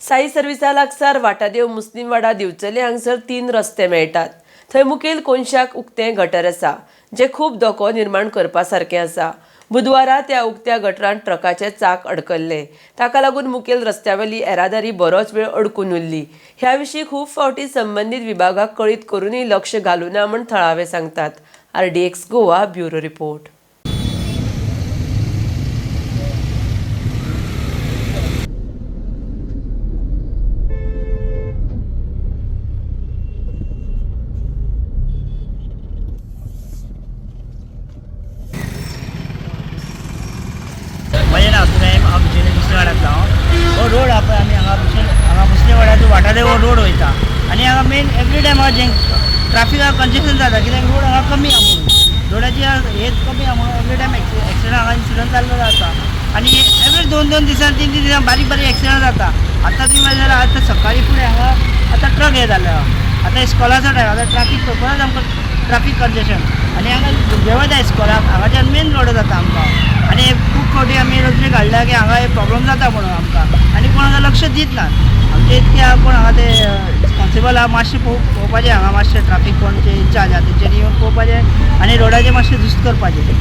साई सर्विसा लागसार वाटादेव मुस्लीमवाडा दिवचले हांगसर 3 रस्ते मेळटात. थंय मुखेल कोनशाक उक्तें गटर आसा, जें खूब धोको निर्माण करपा सारकें आसा. बुधवारा त्या उक्त्या गटरान ट्रकाचे चाक अडकल्ले. ताका लागून मुखेल रस्त्यावेली येरादारी बरोच वेळ अडकून उरली. ह्या विशीं खूब फावटी संबंदीत विभागाक कळीत करूनय लक्ष घालूना म्हूण थळावे सांगतात. RDX Goa bureau report. म्हजें नांव सुरेम, हांव बिचोले मुस्लीमवाड्यांतलो. हांव हो रोड आहा पळय, आमी हांगा बिचोले हांगा मुस्लीमवाड्याचो वाठादेव हो रोड वयता आनी हांगा मेन एवरी टायम हांगा जें ट्राफिकाक कंजेशन जाता, कित्याक रोड हांगा कमी आहा म्हणून, रोडाची हेच कमी आहा म्हणून एवरी टायम एक्सिडंट हांगा इन्सिडंट जाल्लो आसा. आनी एवरी 2-2 दिसान 3-3 दिसान बारीक बारीक एक्सिडंट जाता. आतां तुमी पळयत जाल्यार आतां सकाळीं फुडें हांगा आतां ट्रक हे जाल्ले आहा. आतां इस्कॉलाचो टायम, आतां ट्राफीक परत आमकां ट्राफीक कंजेशन आनी हांगा भुरगे वयता इस्कॉलाक, हांगाच्यान मेन रोड जाता आमकां. आनी खूब फावटी आमी रजनी काडल्या की हांगा हे प्रॉब्लम जाता म्हणून आमकां, आनी कोण हांगा लक्ष दीत ना. आमचे इतके आहा कोण हांगा ते कॉन्स्टेबल आहा, मातशें पळोवपाचें हांगा मातशें ट्राफीक कोण जे इन्चार्ज आहा तेंच्यांनी येवन पळोवपाचें आनी रोडाचें मातशें दुरुस्त करपाचें.